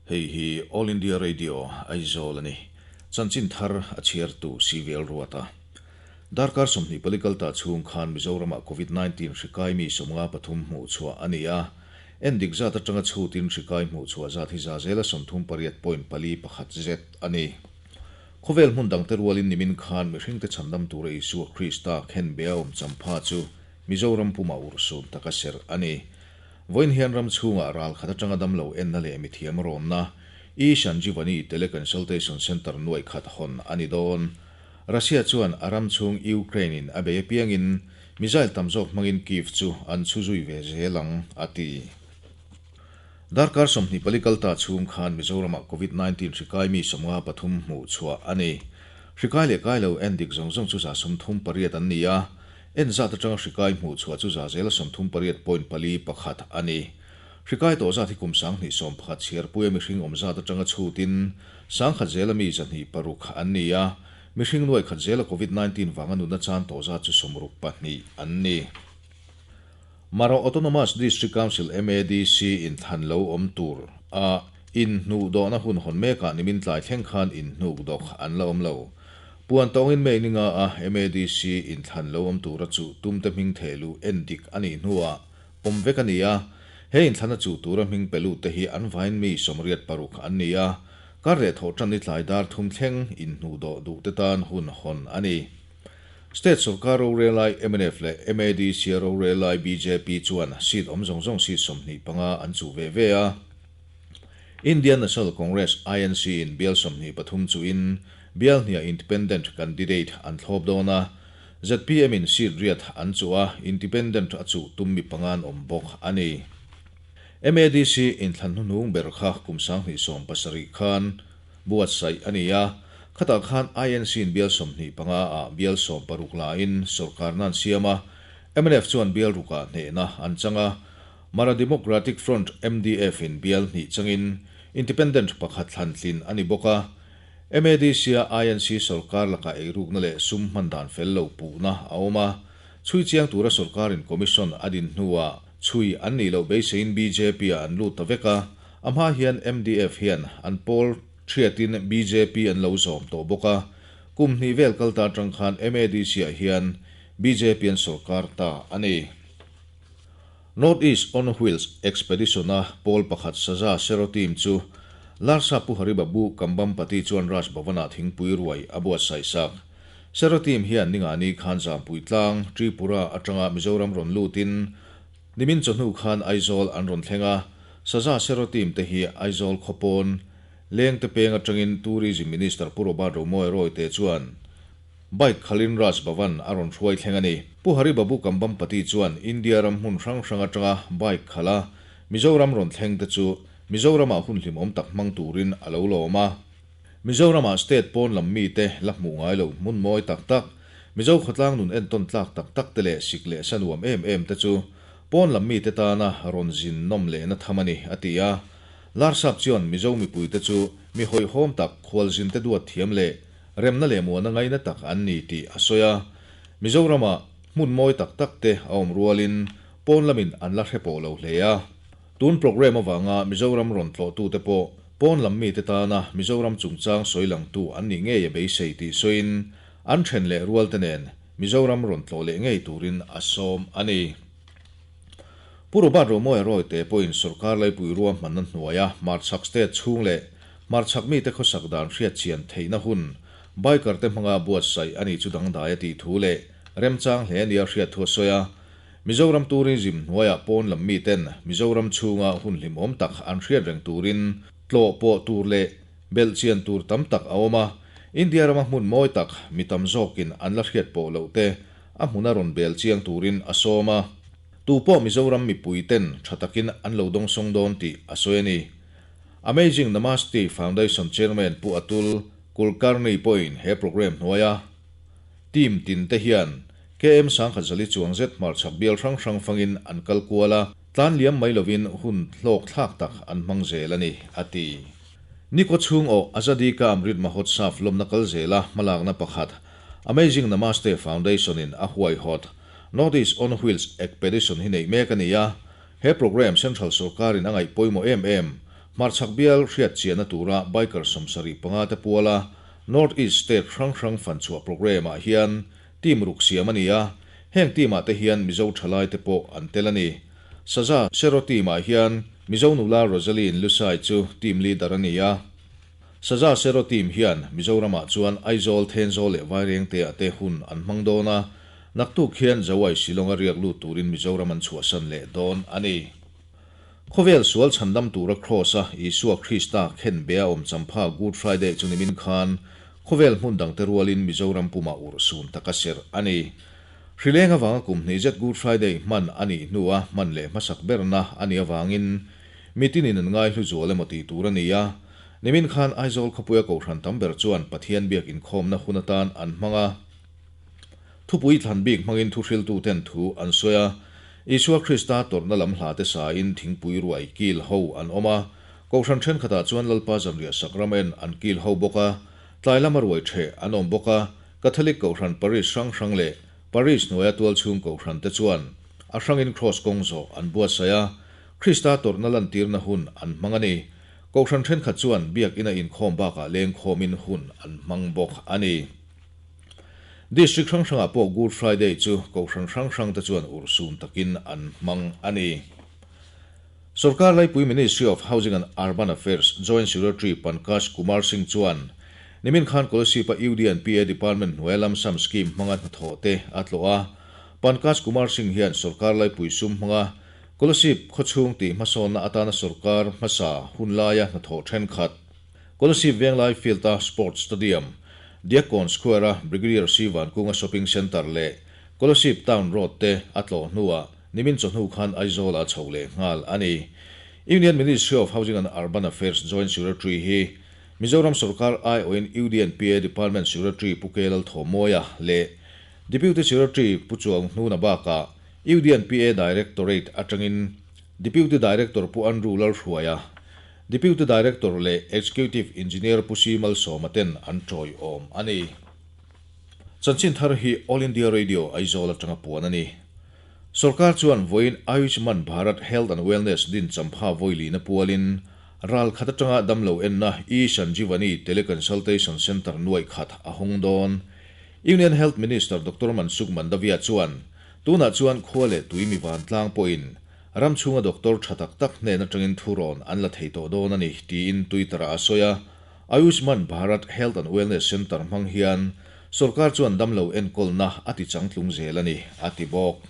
Hei hi All India Radio, Aizawl a ni. Chanchin thar a chhiartu CVL Ruata. Darkar 24 kal ta chhung khan Mizoramah Covid 19 hri kai mi 53 hmuh chhuah a ni a. Endik zat atanga chhutin hri kai hmuh chhuah zat hi za zela 38.41 zet a ni. Khawvel hmun dangte rualin nimin khan mihringte chhandam tura Isua Krista khen be a awm champha chu Mizoram puma urhsun taka serh a ni. Vawiin hian ram chhungah ral khat atanga damlo enna leh mithiam rawnna eSanjeevani Teleconsultation Centre nuai khat hawn a ni dawn. Russia chuan a ram chhung Ukraine in a bei apiangin missile tam zawk hmangin Kyiv chu an chhu zui ve zel ang, a ti. Darkar 24 kal ta chhung khan Mizoramah Covid 19 hri kai mi 53 hmuh chhuah a ni. Hri kai leh kai lo en dik zawng zawng chu 38 an ni a. En zat atanga hri kai hmuh chhuah chu za zela 38.41 a ni. Hri kai tawh zat hi kum 2011 chhiarpuia mihring awm zat atanga chhutin 1000 zela mi 206 an ni a. Mihring 100 zela Covid 19 vanga nunna chan tawh zat chu 62 an ni. Mara Autonomous District Council, MADC, in thlan lo awm tur a in hnuh dawhna hun hawn mekah nimin tlai thleng khan in hnuk dawk an la awm lo. Puan tawngin May ninga a MADC in thlan lo awm tura chu tumte hming theh luh en dik a nih hnuah pawm vek a ni a. He inthlana chuh tura hming pe lut te hi an vain mi 86 an ni a. Kar leh thawh tan ni tlai dar thum thleng in hnuh dawh duh te tan hun hawn a ni. State sorkar rorel lai mnf leh MADC rorel lai BJP chuan seat awm zawng zawng seat 25 an chuh ve ve a. Indian National Congress, INC, in bial 23 chuhin bial hniah independent candidate an thlawp dawn a. ZPM in seat riat an chuh a, independent a chuh tum mi panga an awm bawk a ni. MADC inthlan hnuhnung ber kha kum 2017 khan buatsaih a ni a. Khatah khan INC in bial 25 ah bial 16 lain sorkarna an siam a. MNF chuan bial rukah hnehna an chang a. Mara Democratic Front, MDF, in bial hnih changin independent pakhat thlan tlin a ni bawk a. MADC a INC sorkar lakah eirukna leh sum hman dan fel lo puhna a awm a. Chhui chiang tura sorkarin commission a din hnuah chhui an nih loh beiseiin BJP ah an lut ta vek a. A hma hian MDF hian an pawl thiatin BJP an lo zawm tawh bawk a. Kum hnih vel kal ta atang khan MADC ah hian BJP an sorkar ta a ni. North East on Wheels Expedition a pawl pakhat Saza Sero team chu Larsa Pu Hari Babu Kambhampati chuan Raj Bhavan-ah thingpui ruai a buatsaih sak. Sero team hian ningani khan Zampui tlang, Tripura atanga Mizoram rawn lutin nimin chawhnu khan Aizawl an rawn thleng a. Saza Sero team te hi Aizawl khawpawn Lengte peng atangin Tourism Minister Pu Robert Romawia Royte chuan Bike khalin Raj Bhavan a rawn hruai thleng a ni. Pu Hari Babu Kambhampati chuan India ram hmun hrang hrang atanga bike khala Mizoram rawn thleng te chu Mizoramah hun hlimawm tak hmang turin a lo lawm a. Mizoramah state pawn lam mite la hmuh ngai lo hmun mawi tak tak, Mizo khawtlang nun entawn tlak tak tak te leh sik leh sa nuam em em te chu pawn lam mite tana rawn zin nawm lehna tham a ni, a ti a. Larsap chuan Mizo mipuite chu mi hawihhawm tak, khualzin te duat thiam leh remna leh muana ngaina tak an ni tih a sawi a. Mizoramah hmun mawi tak tak te a awm rualin pawn lamin an la hre pawh lo hle a. Tun programme avanga Mizoram rawn tlawhtute pawh pawn lam mite tana Mizoram chungchang sawi langtu an nih ngei a beisei tih sawiin an then leh rualte nen Mizoram rawn tlawh leh ngei turin a sawm a ni. Pu Robert Romawia Royte pawhin sorkar laipui ruahmanna hnuaia hmarchhak state chhung leh hmarchhak mite khawsak dan hriatchian theihna hun biker te hmanga buatsaih a nih chu dangdai a tih thu leh remchang hle nia hriat thu a sawi a. Mizoram tourism hnuaiah pawn lam miten Mizoram chhunga hun hlimawm tak an hriat reng turin tlawh pawh tur leh belhchian tur tam tak a awm a. India rama hmun mawi tak mi tam zawkin an la hriat pawh loh te a hmuna rawn bel chiang turin a sawm a. Tu pawh Mizoram mipui ten tha takin an lo dawngsawng dawn tih a sawi a ni. Amazing Namaste Foundation Chairman Pu Atul Kulkarni pawhin he programme hnuaia team tin te hian KM 1040 chuang zet hmarchhak bial hrang hrang fangin an kal kual a, tlan liam mai lovin hun hlawk thlak tak an hmang zel a ni, a ti. Nikaw chhung awh Azadi Ka Amrit Mahotsav lawmna kal zela hmalakna pakhat Amazing Namaste Foundation in a huaihawt North East on Wheels Expedition hi neih mek a ni a. He programme Central sorkarin a ngaih pawimawh em em. Hmarchhak bial hriat chiahna tura biker 75 te puala North East state hrang hrang fanchhuah programme ah hian team ruk siam a ni a, heng team ah te hian Mizo thalai te pawh an tel a ni. Saza Sero team ah hian Mizo nula Rosaline Lusai chu team leader a ni a. Saza Sero team hian Mizoram ah chuan Aizawl, Thenzawl leh Vairengte ah te hun an hmang dawn a, naktuk hian Jawai Shillong a riak lut turin Mizoram an chhuahsan leh dawn a ni. Khawvel sual chhandam tura Kraws-a Isua Krista khen be a awm champha Good Friday chu nimin khan khawvel hmun dangte rualin Mizoram pumah urh sun taka serh a ni. Hrileng avanga kum hnih zet Good Friday hman a nih hnua hman leh hmasak berna a nih avangin mitinin an ngaihlu zual emaw tih tur a ni a. Nimin khan Aizawl khawpuia kohhran tam ber chuan Pathian biak inkhawmna hun atan an hmang a. Thupui thlan bik hmangin thuhriltuten thu an sawi a, Isua Krista tawrhna lam hlate sain thingpui ruai kil ho an awm a, Kohhran thenkhatah chuan Lalpa zanriah sakramen an kil ho bawk a, tlai lama ruai ṭheh an awm bawk a, Catholic Kohhran Parish hrang hrang leh Parish hnuaia tualchhung Kohhran te chuan a hrangin Kraws kawng zawh an buatsaih a, Krista tawrhna lantirna hun an hmang a ni. Kohhran thenkhat chuan Biak ina inkhawm bakah lengkhawmin hun an hmang bawk a ni. District hrang hrangah pawh Good Friday chu kohhran hrang hrangte chuan urhsun takin an hmang a ni. Sorkar laipui Ministry of Housing and Urban Affairs Joint Secretary Pankaj Kumar Singh chuan nimin khan Kolasib-a UD and PA Department hnuaia lamsam scheme hmanga hnathawh te a tlawh a. Pankaj Kumar Singh hian sorkar laipui sum hmanga Kolasib khawchhung tih hmasawnna atana sorkar hmasa hunlaia hnathawh thenkhat Kolasib Venglai Field-a Sports Stadium, Diakkawn Square-a Brigadier C Vankunga Shopping Centre leh Kolasib Town Road te a tlawh hnuah nimin chawhnu khan Aizawl-ah a chho leh nghal a ni. Union Ministry of Housing and Urban Affairs Joint Secretary hi Mizoram Sorkar aiawhin UDNPA Department Secretary Pu K Lalthawmawia leh Deputy Secretary Pu Chuang Hnuna bakah UDNPA Directorate atangin Deputy Director Pu Andrew Lalhruaia, Deputy Director leh Executive Engineer Pu Si Malsawma ten an tawiawm a ni. Chanchin thar hi All India Radio Aizawl atanga puan a ni. Sorkar chuan vawiin Ayushman Bharat Health and Wellness din champha vawilina pualin ral khat atanga damlo enna e-Sanjeevani Teleconsultation Centre nuaih khat a hawng dawn. Union Health Minister Doctor Mansukh Mandaviya chuan tunah chuan khua leh tui mi vantlang pawhin Ram chhunga doctor tha tak tak hnen atangin thurawn an la thei tawh dawn a ni, tiin Twitter-ah a sawi a. Ayushman Bharat Health and Wellness Centre hmang hian sorkar chuan damlo enkawlna a ti changtlung zel a ni, a ti bawk.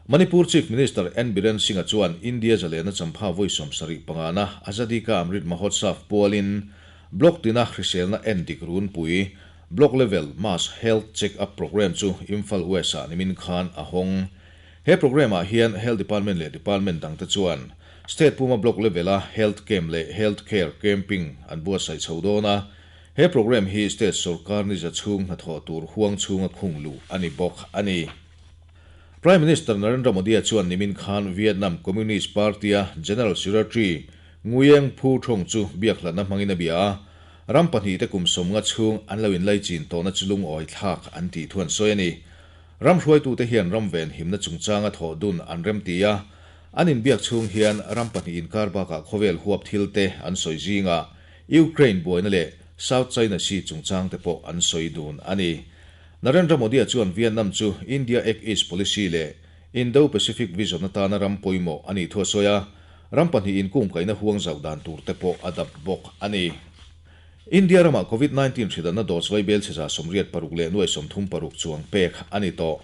Manipur Chief Minister N Biren Singh-a chuan India zalena champha vawi 75 na Azadi Ka Amrit Mahotsav pualin Block tina hriselna en dik runpui, Block Level Mass Health Check Up Programme chu Imphal West-ah nimin khan a hawng. He programme ah hian Health Department leh Department dangte chuan State puma Block level a Health Camp leh Health Care Camping an buatsaih chho dawn a, he programme hi State sawrkar niza chhung hnathawh tur huang chhunga khung luh a ni bawk a ni. Prime Minister Narendra Modi-a chuan nimin khan Vietnam Communist Party-a General Secretary Nguyen Phu Trong chu biakhlatna hmangin a bia a, ram pahnihte kum 50 chhung an lo inlaichin tawhna chu lungawi thlak an tih thu an sawi a ni. Ram hruaitute hian ram ven himna chungchanga thawh dun an remti a, an inbiak chhung hian ram pahnih inkar bakah khawvel huap thil te an sawi zingah Ukraine buaina leh South China Sea chungchang te pawh an sawi dun a ni. Narendra Modi-a chuan Vietnam chu India Act East Policy leh Indo-Pacific Vision atana ram pawimawh a nih thu a sawi a, ram pahnih inkungkaihna huang zauh dan tur te pawh a dap bawk a ni. India ramah Covid 19 hridanna dose vaibel chhe 86 leh nuai 36 chuang pek a ni tawh.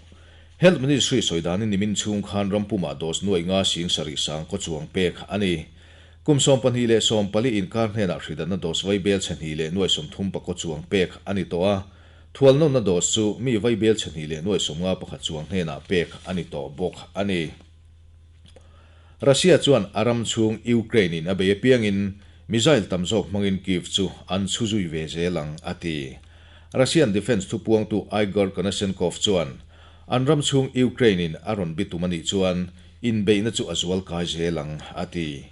Health Ministry sawi danin nimin chhung khan ram pumah dose nuai nga sing sarih sang kaw chuang pek a ni. Kum 12 leh 14 inkar hnenah hridanna dose vaibel chhe hnih leh nuai 30 pakaw chuang pek a ni tawh a, thualnawnna dose chu mi vaibel chhe hnih leh nuai 51 chuang hnenah pek a ni tawh bawk a ni. Russia chuan a ram chhung Ukraine in a bei apiangin missile tam zawk hmangin Kyiv chu an chhu zui ve zel ang, a ti. Russian defence thupuangtu Igor Konashenkov chuan an ram chhung Ukraine in a rawn bitum a nih chuan inbeihna chu a zual kai zel ang, a ti.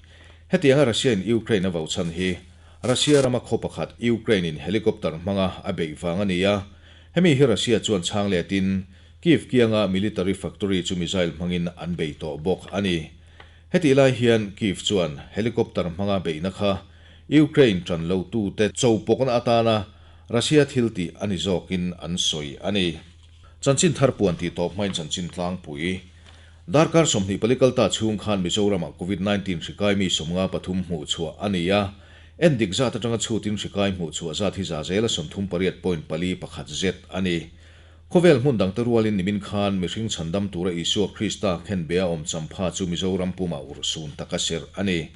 Hetianga Russia in Ukraine a vau chhan hi Russia rama khaw pakhat Ukraine in helicopter hmanga a beih vang a ni a, hemi hi Russia chuan chhang letin Kyiv kianga military factory chu missile hmangin an bei tawh bawk a ni. Hetih lai hian Kyiv chuan helicopter hmanga beihna kha Ukraine ṭan lotute chopawkna atana Russia thiltih a ni zawkin an sawi a ni. Chanchin thar puan tih tawp hmain chanchin tlangpui. Darkar 24 kalta chhung khan Mizoramah Covid 19 hri kai mi 53 hmuh chhuah a ni a, endik zat atanga chhutin hri kai hmuh chhuah zat hi za zela 38 point pali pakhat zet a ni. Khawvel hmun dangte rualin nimin khan mihring chhandam tura Isua Krista khenbea awm champha chu Mizoram pumah urhsun taka serh a ni.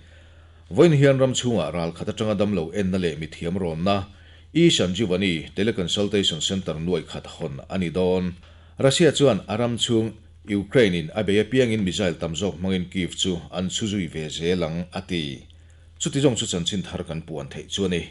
Vawiin hian ram chhungah ral khat atanga damlo enna leh mithiam rawnna E-Sanjeevani Teleconsultation Centre nuaih khat hawn a ni dawn. Russia chuan a ram chhung Ukraine-in a bei apiangin missile tam zawk hmangin Kyiv chu an chhu zui ve zel ang, a ti. Chuti zawng chu chanchin thar kan puan theih chu a ni.